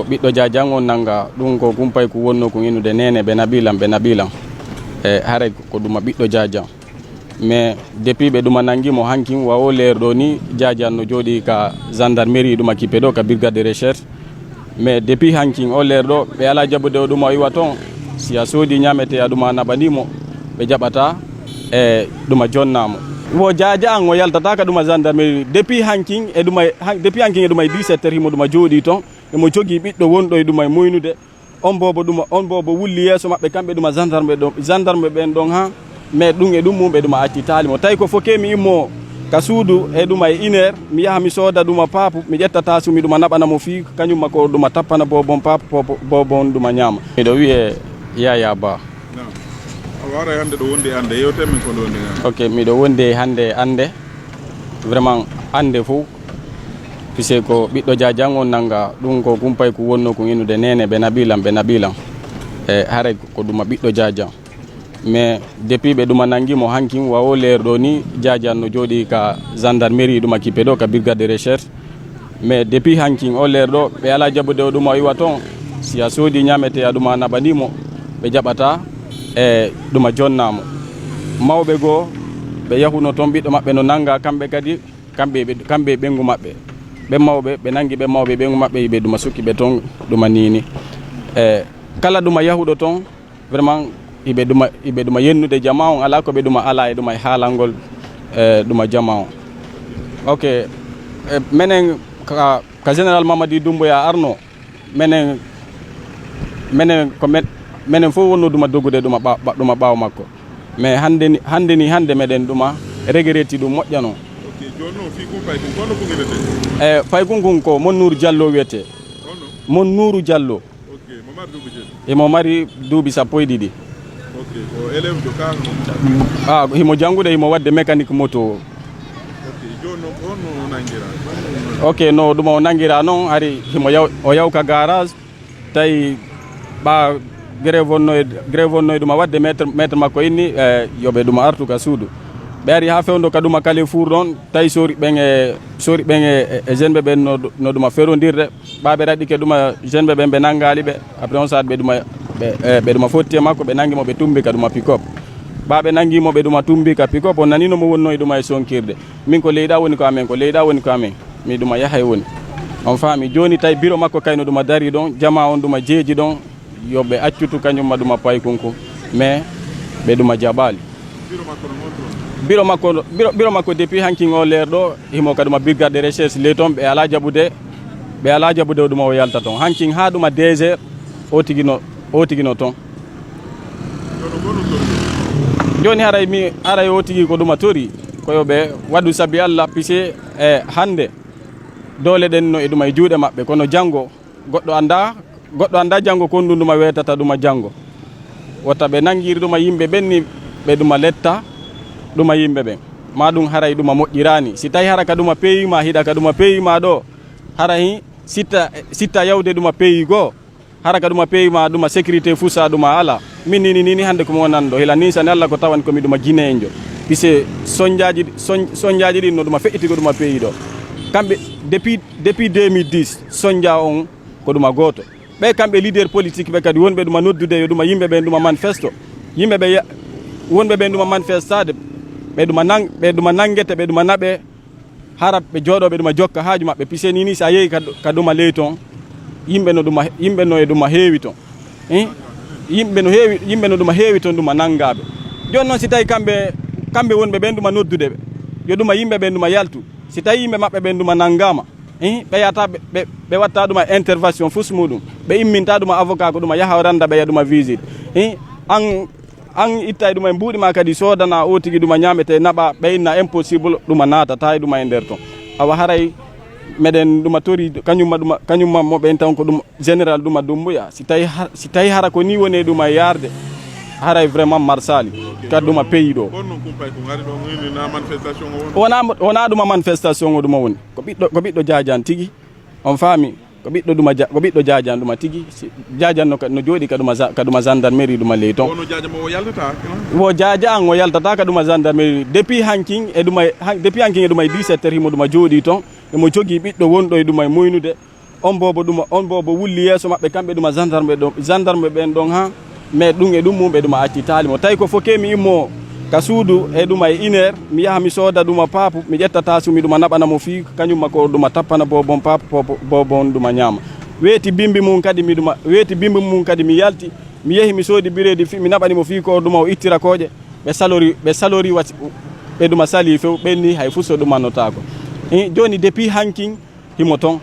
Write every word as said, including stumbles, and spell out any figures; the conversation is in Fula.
Ɓiɗɗo Jaajan on nanga, ɗum ko kumpay ko wonno ko innude nene ɓe naɓilan, ɓe naɓilan. E haray ko ɗuma ɓiɗɗo Jaajan. Mais depuis ɓe ɗuma nangi mo hankin wa o leer ɗo ni, Jaajan no jooɗi ka gendarmerie ɗuma kippe ɗo ka brigade de recherche. Mais depuis hankin o leer ɗo, ɓe ala jaɓude o ɗuma o iwa ton. Si a soodi ñamete a ɗuma naɓani mo, ɓe jaɓata e ɗuma jonna mo. Wo Jaajan o yaltata ka ɗuma gendarmerie. Depuis hankin e ɗuma, han-, depuis hankin e ɗuma e dix-sept heures himo ɗuma jooɗi ton. Emo jogii ɓiɗɗo wonɗo e ɗuma e moynude. On boobo ɗuma, on boobo wulli yeeso maɓɓe, kamɓe ɗuma gendarme ɗo, gendarme ɓen ɗon ha, mais ɗum e ɗum mum ɓe ɗuma acci taali mo. Tawi ko foke mi immo ka suudu e ɗuma e une heure, mi yaha mi sooda ɗuma paapu, mi ƴetta taasu mi ɗuma naɓana mo fii, kañum ma ko ɗuma tappana boobon paapu, boobo, boobon ɗuma ñaama. Miɗo wi'e Yaya Ba. Naam. A waray hannde ɗo wondi e annde, yewten min ko ɗo wondi e annde. Ok, miɗo wondi e hannde e annde. Vraiment, annde fof, puisque ko ɓiɗɗo Jaajan on nanga, ɗum ko kumpay ko wonno ko innude nene ɓe naɓilan, ɓe naɓilan. E haray ko ɗuma ɓiɗɗo Jaajan. Mais depuis ɓe ɗuma nangi mo hankin wa o leer ɗo ni, Jaajan no jooɗi ka gendarmerie ɗuma kippe ɗo ka brigade de recherche. Mais depuis hankin o leer ɗo, ɓe ala jaɓude o ɗuma o iwa ton. Si a soodi ñamete a ɗuma naɓani mo, ɓe jaɓata e ɗuma jonna mo. Mawɓe goo, ɓe yahuno ton, ɓiɗɗo maɓɓe no nanga, kamɓe kadi, kamɓe, ɓe, kamɓe e ɓeyngu maɓɓe. Ɓe mawɓe, ɓe nangi ɓe mawɓe e ɓeyngu maɓɓe, ɓe ɗuma sukki ɓe ton, ɗuma nini. E kala ɗuma yahuɗo ton, vraiment, iɓe ɗuma, iɓe ɗuma yennude jama on, ala ko ɓe ɗuma ala e ɗuma e haalangol, e ɗuma jama on. Ok, e, menen ka, ka Général Mamadi Doumbouya arno, menen, menen ko men, menen fof wonno ɗuma dogude ɗuma ɓa-, ɓa-, ɗuma ɓaawo makko. Mais hannde ni, hannde ni, hannde meɗen ɗuma regretti ɗum moƴƴano. Ok, jooni noon fii kun paykun, kono kun wiyetee? E, paykun kun ko Mon Nour Diallo wiyetee. Kono? Mon Nour Diallo. Ok, mo mari duuɓi jooni? Himo mari duuɓi sappo e ɗiɗi. Ok, ko élève de kaa? Ah, himo janngude, himo waɗde mécanique moto. Ok, jooni noon ko honno o nanngiraa? Ok, no ɗum o nanngiraa noon, hari himo yaw-, o yaw ka garage, tawi ɓa grève wonno e, grève wonno e ɗum a waɗde maître, maître makko inni, e, yo ɓe ɗum artu ka suudu. Ɓe ari haa fewndo ka ɗum a Carrefour ɗon, tawi sori ɓen e, sori ɓen e, e, e jeune ɓe ɓen no, no ɗum a ferondirde. Ɓa ɓe raɗike ɗuma, jeune ɓe ɓen ɓe nanngaali ɓe. Après on saa'i ɓe ɗuma, ɓe, eh, ɓe ɗuma fotti e makko, ɓe nanngi mo, ɓe tumbi ka ɗuma pick-up. Ɓa ɓe nanngi mo, ɓe ɗuma tumbi ka pick-up, on nani no mo wonno e ɗuma e sonkirde. Min ko leyɗa woni ko amen, ko leyɗa woni ko amen. Mi ɗuma yahay woni. On faami, jooni tawi biro makko kayno ɗuma dari ɗon, jama on ɗuma jeeji ɗon, yo ɓe accutu kañum ma ɗuma paykun kun. Mais ɓe ɗuma jaɓaali. Biro makko no honto? Biro makko, biro, biro makko depuis hankin o leer ɗo, himo ka ɗuma brigade de recherche ley ton, ɓe ala jaɓude, ɓe ala jaɓude o ɗuma o yalta ton. Hankin haa ɗuma deux heures, o tigi no, o tigi no ton. Jooni ko honno tori? Jooni haray mi, haray o tigi ko ɗuma tori, ko yo ɓe waɗu sabi Allah, puisque, e, hannde doole ɗen no e ɗuma e juuɗe maɓɓe, kono janngo goɗɗo annda, goɗɗo annda janngo ko honɗum ɗuma weetata ɗuma janngo. Wota ɓe nanngir ɗuma yimɓe ɓen ni ɓe ɗuma letta ɗuma yimɓe ɓen. Ma ɗum haray ɗuma moƴƴiraani. Si tawi hara ka ɗuma peyi ma, hiɗa ka ɗuma peyi ma ɗo, hara hi sitta, sitta yawde ɗuma peyi goo, hara ka ɗuma peyi ma, ɗuma sécurité fuu sa ɗuma ala. Min nini nini hannde ko mi wonani ɗo. Hila ni sani Allah ko tawani ko mi ɗuma jineenjo. Pise sonjaaji, son-, sonjaaji ɗin no ɗuma feƴƴiti ko ɗuma peyi ɗo. Kamɓe depuis, depuis deux mille dix, sonja on ko ɗuma gooto. Ɓe kamɓe leader politique ɓe kadi wonɓe ɗuma noddude yo ɗuma yimɓe ɓen ɗuma manifesto. Yimɓe ɓe ya-, wonɓe ɓen ɗuma manifestade, ɓe ɗuma nang-, ɓe ɗuma nanngete, ɓe ɗuma naɓe, hara ɓe jooɗo ɓe ɗuma jokka haaju maɓɓe. Pise ni ni sa yehi ka, ka ɗuma ley ton, yimɓe no ɗuma, yimɓe no e ɗuma heewi ton. Eh? Yimɓe no heewi, yimɓe no ɗuma heewi ton ɗuma nanngaaɓe. Jooni noon si tawi kamɓe, kamɓe wonɓe ɓen ɗuma noddude ɓe, yo ɗuma yimɓe ɓen ɗuma yaltu. Si tawi yimɓe maɓɓe ɓen ɗuma nanngaama, eh, ɓe yahata ɓe, ɓe, ɓe watta ɗuma intervention fus muɗum. Ɓe imminta ɗuma avocat ko ɗuma yaha o rannda ɓe ya ɗuma visite. Eh, an, an itta e ɗuma e mbuuɗi ma kadi soodana o tigi ɗuma ñaamete naɓa ɓe inna impossible ɗuma naatata e ɗuma e nder ton. Awa haray meɗen ɗuma tori kañumma ɗuma, kañumma mo ɓen tan ko ɗum général ɗuma Dumbuya. Si tawi ha-, si tawi hara ko ni woni e ɗuma e yarde, haray vraiment marsali ka ɗuma pays ɗo. Kono noon kumpay ko ngari ɗo ngini na manifestation o woni? Wona, wona ɗuma manifestation o ɗuma woni. Ko ɓiɗɗo, ko ɓiɗɗo Jaajan tigi. On faami? Ko ɓiɗɗo ɗuma ja-, ko ɓiɗɗo Jaajan ɗuma tigi. Si Jaajan no ka, no jooɗi ka ɗuma za-, ka ɗuma gendarmerie ɗuma ley ton. Wono Jaajan mo o yaltata? Wo Jaajan o yaltata ka ɗuma gendarmerie. Depuis hankin e ɗuma, han-, depuis hankin e ɗuma e dix-sept heures himo ɗuma jooɗi ton. Emo jogii ɓiɗɗo wonɗo e ɗuma e moynude. On boobo ɗuma, on boobo wulli yeeso maɓɓe, kamɓe ɗuma gendarme ɓe ɗon, gendarme ɓen ɗon ha, mais ɗum e ɗum mum ɓe ɗuma acci taali mo. Tawi ko foke mi immo ka suudu e ɗuma e iner, mi yaha mi sooda ɗuma paapu, mi ƴetta taasu mi ɗuma naɓana mo fii, kañum ma ko ɗuma tappana boobon paapu, boobon ɗuma ñaama. Weeti bimbi mum kadi mi ɗuma, weeti bimbi mum kadi mi yalti, mi yehi mi soodi bireedi fii, mi naɓani mo fii ko ɗuma o ittira kooƴe. Ɓe salori, ɓe salori wasi, ɓe ɗuma sali few, ɓenni hay fuu so ɗumannotaako. Eh, jooni depuis hankin himo ton.